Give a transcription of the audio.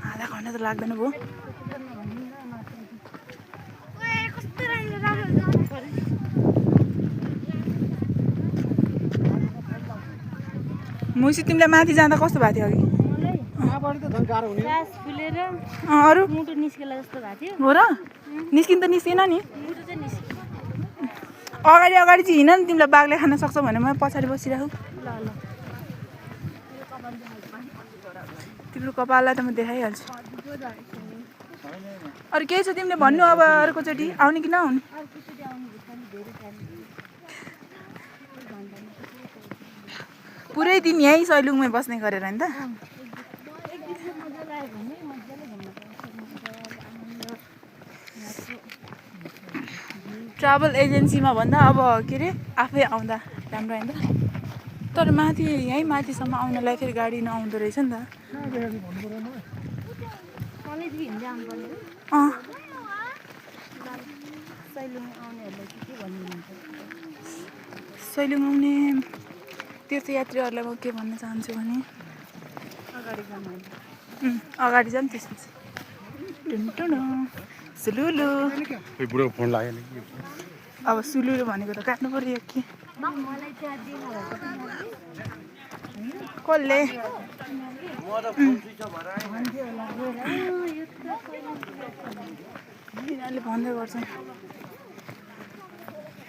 आधा घन्टा त लाग्दैन भयो मुसी तिमीलाई माथि जाँदा कस्तो भएको थियो अरू हो र निस्किन त निस्किन नि अगाडि अगाडि चाहिँ हिँड नि तिमीलाई बाघले खान सक्छ भने म पछाडि बसिराखु तिम्रो कपाललाई त म देखाइहाल्छु अरू केही छ तिमीले भन्नु अब अर्कोचोटि आउने कि नआउने पुरै दिन यहीँ सैलुङमै बस्ने गरेर नि त ट्राभल एजेन्सीमा भन्दा अब के अरे आफै आउँदा राम्रो होइन तर माथि यहीँ माथिसम्म आउनलाई फेरि गाडी नआउँदो रहेछ नि त सैलुङ आउने तीर्थयात्रीहरूलाई म के भन्न चाहन्छु भने अगाडि जाऊँ त्यसपछि सुलुलु अब सुलुलु भनेको त काट्नु पर्यो कि कसले यिनीहरूले भन्दै गर्छन्